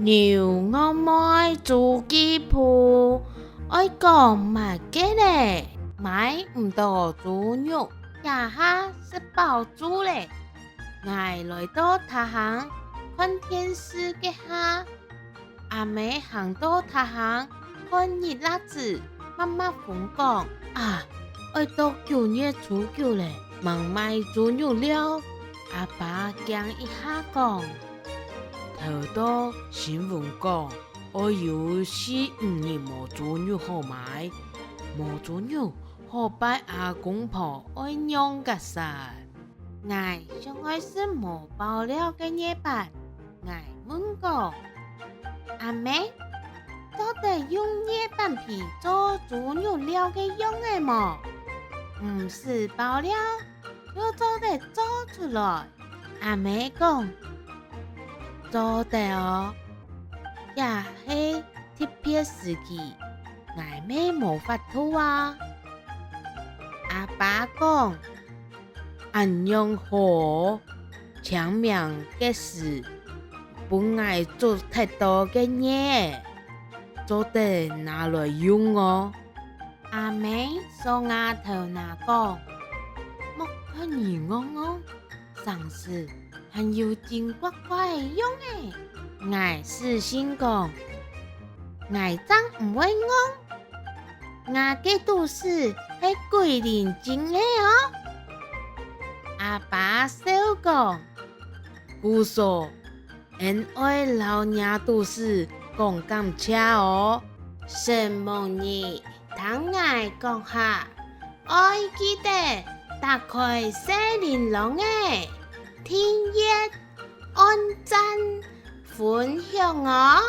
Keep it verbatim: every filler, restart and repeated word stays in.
牛戇妹豬記簿，愛講麼个咧？買毋到豬肉，這下食飽晝咧。𠊎來到他鄉看電視該下，阿姆行到他鄉看日曆紙，慢慢風講：「啊，愛到九月初九咧，吂買豬肉料。」阿爸驚一下講：「頭到新聞講，愛有四五日無豬肉好買，無豬肉好拜阿公婆愛仰結煞。」𠊎想愛食無包料个艾粄，𠊎問講：「阿姆，做得用艾粄皮做豬肉料个樣仔無？毋使包料，又做得做出來。」阿姆講：「做得哦，這係特別時期，𠊎乜無法度啊。」阿爸講：「恁樣好哦，清明該時分𠊎捉忒多个艾仔，做得拿來用哦。」阿姆挲吾頭那講：「莫看你戇戇，成時還有真怪怪个樣仔。」𠊎使性講：「𠊎正毋會戇，吾个肚屎係鬼靈精个哦。」阿爸笑講：「故所，恩愛摎若肚屎講感謝哦。」承蒙你聽𠊎講下，愛記得打開細鈴啷仔，訂閱、按讚、分享哦。